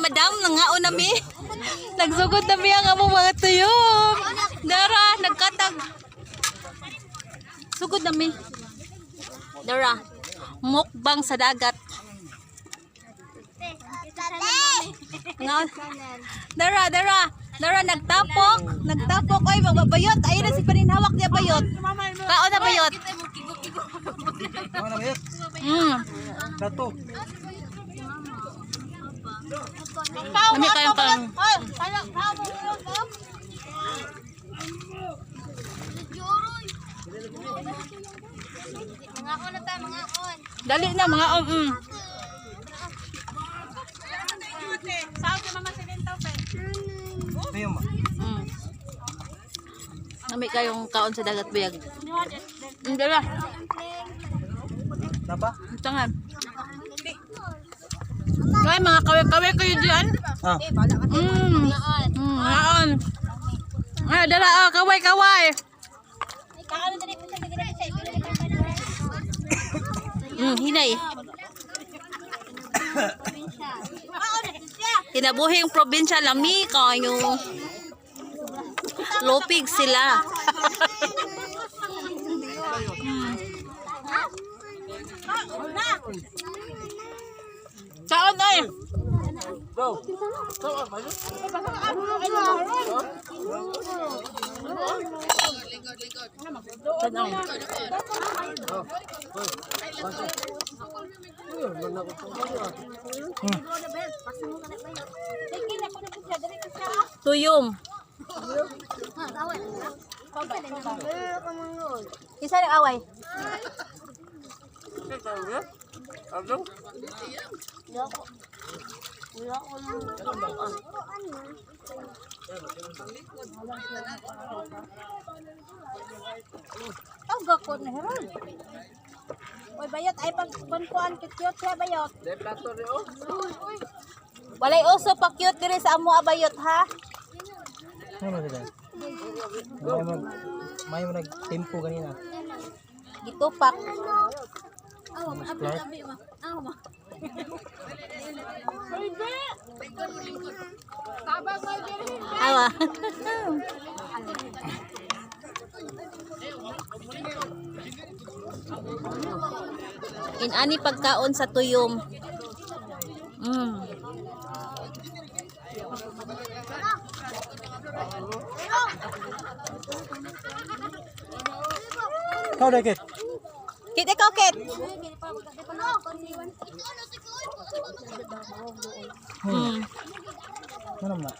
Madam, nangaon na mi. Nagsugod na mi ang among mga tuyom. Dara, nagkatag. Sugod na mi. Dara, mukbang sa dagat. Ngaon. Dara, dara. Dara, nagtapok. Nagtapok. Oy, magbabayot. Ayun na si paninhawak niya bayot. Kaon na bayot. Ano na bayot? Plato. Lami kayong kaon. Mga na tayo, mga on. Dali na mga Tayo ma. Lami kayong kaon sa dagat buyag. Dala. Napa? Tangan. Ay, mga kawe-kawe kayo dyan. Ah. Ngaon. Ah, dala, ah, kaway-kaway. Hinay. Kinabuhing probinsya, lami kayo. Lopig sila. Kaon ay. Go. Tanaw. Tuyom. Isa na away. Tawag ko na heron. Oy bayot ay pag kunkuan cute siya bayot. Walay oso pa cute diri sa amo abayot ha. Ano ba sila? May mo nagtempo kanina. Gitupak. Clark. Awa. Inani pagkaon sa tuyom. Kau dah kit. Kit ikaw kit. Ano na?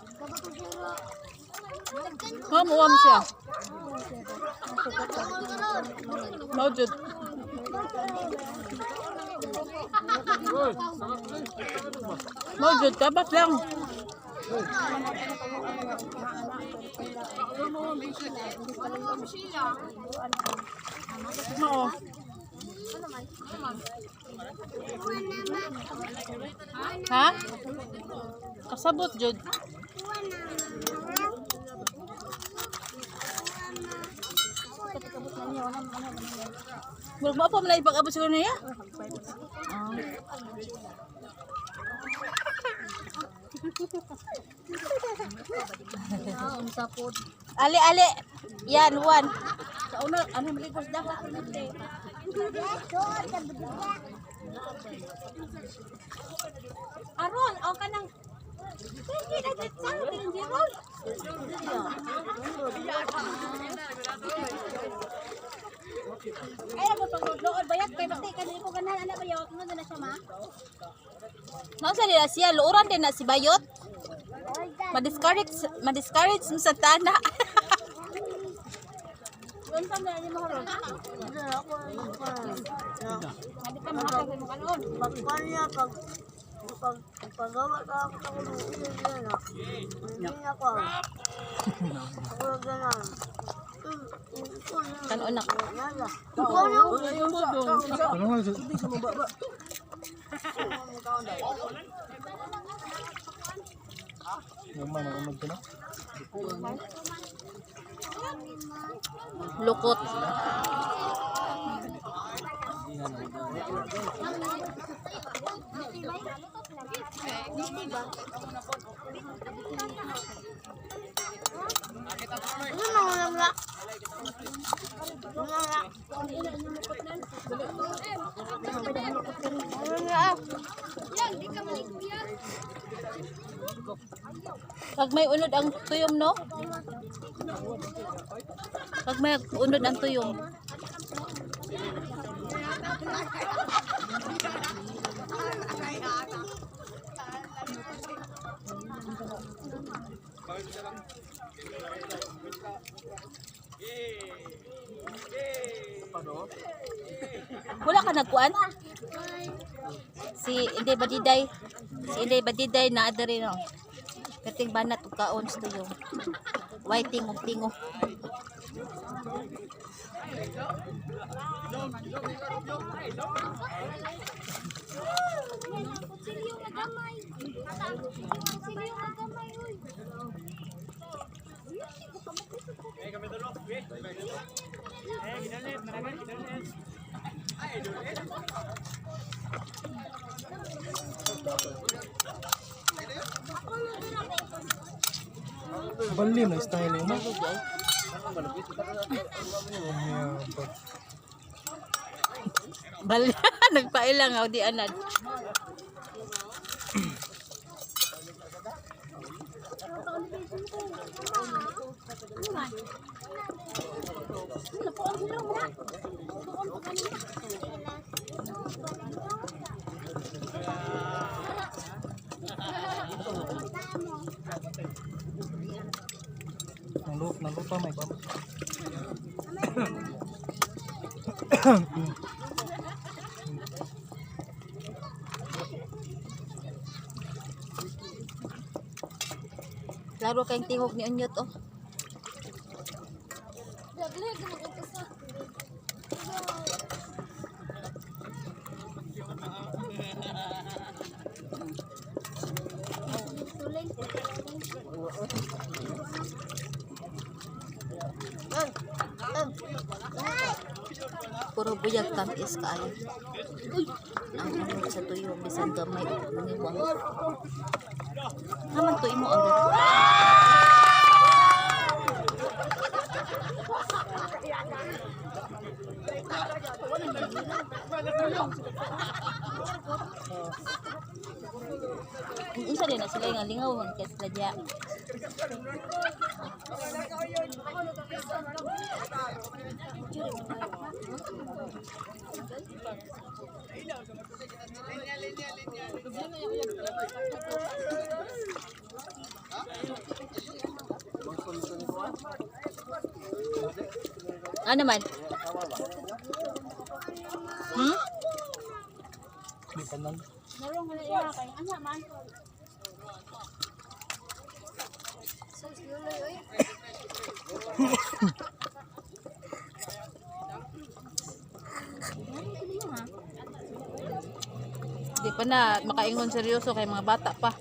Uwam uwam siya. Mao jud. Mao jud tabat lang. Oo. Ha? Kasabot jud. Murag mao pa man na ipag-abot siguro niya. Ali ali. Yan one. Sa una ano maligos da. Aron o kanang Hindi na dit sa hindi ron. Ay ako pag lood bayot kay basta kanil ko ganahan ana bayot mo na siya ma. Naunsa nila siya luoran din na si Bayot. Ma-discourage ma-discourage mo sa tana. Unsa na ni mo haron? Abi ka mahatag mo kanon. Pagpanya, pag pag pagawa ka ako sa kulong na. Hindi na ako. Ako ganun. Kanon na. Ano nga? Gamay na umag ko na. Lukot. Ano nang ulam la? Ano la? Ano la? Pag may unod ang tuyom, no? Pag may unod ang tuyom. Wala ka nagkuan? Si Inday Badiday. Si Inday Badiday na adari no. Kating banat ug kaon sa tuyong. White tingog tingo. Kutsilyo nga gamay. Kutsilyo nga gamay, uy. Balim na style mo. Yeah, Bal nagpailang aw di anad. Nang lupa, nang lupa may bam. Klaro kayong tingog ni Unyot oh. Puro buyag tamis kaayo. Ang unod sa tuyo bisan gamay ug mangiwang. Naman to imo ang Unsa din na sila nga lingaw man kay sila diya. Ano man? Hmm? Di pa lang. Narong wala iya kay ano man. Di pa na makaingon seryoso kay mga bata pa.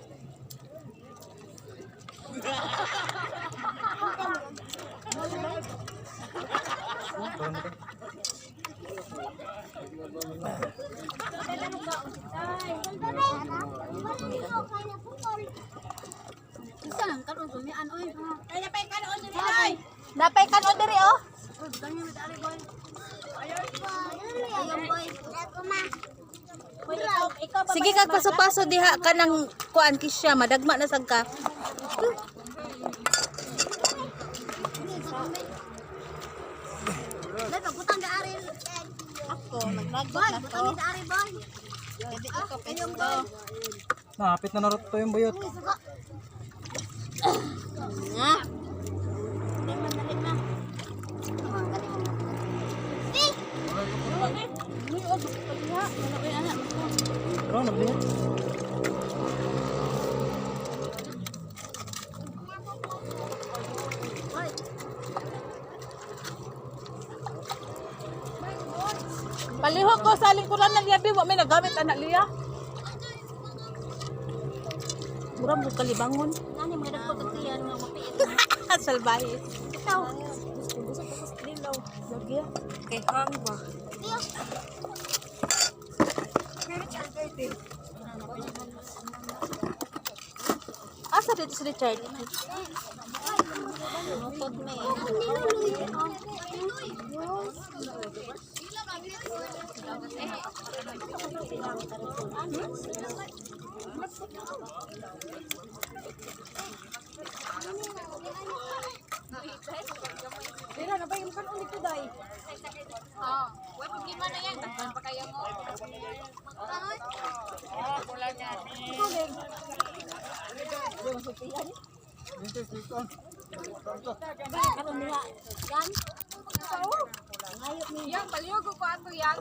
Isa lang karon sumian oy. Ay napay kanon diri oy. Napay kanon diri oh. Uy, ganyan mit ari boy. Ayun boy. Boy, ikaw ba? Sige kag paso-paso diha ka ng kuan kisya madagma na sad ka. Dai pagbutang da ari. Ako naglagot Boy, butang da ari boy. Pwede ka pesto. Napit na narot to yung bayot. Nga. Pero nabli. Palihog ko sa lingkuran ng yabi wa may nagamit anak liya. Mura mo kalibangon. Nani mga dagko kag nga mapiit. Salbahe. Ikaw. Kay hang ba? Tiyo. Asa dito si Richard? Lungkot me. Dira na ba yung kanon dito day? Karon niya. Yan. Yang, palihog ko ato yang.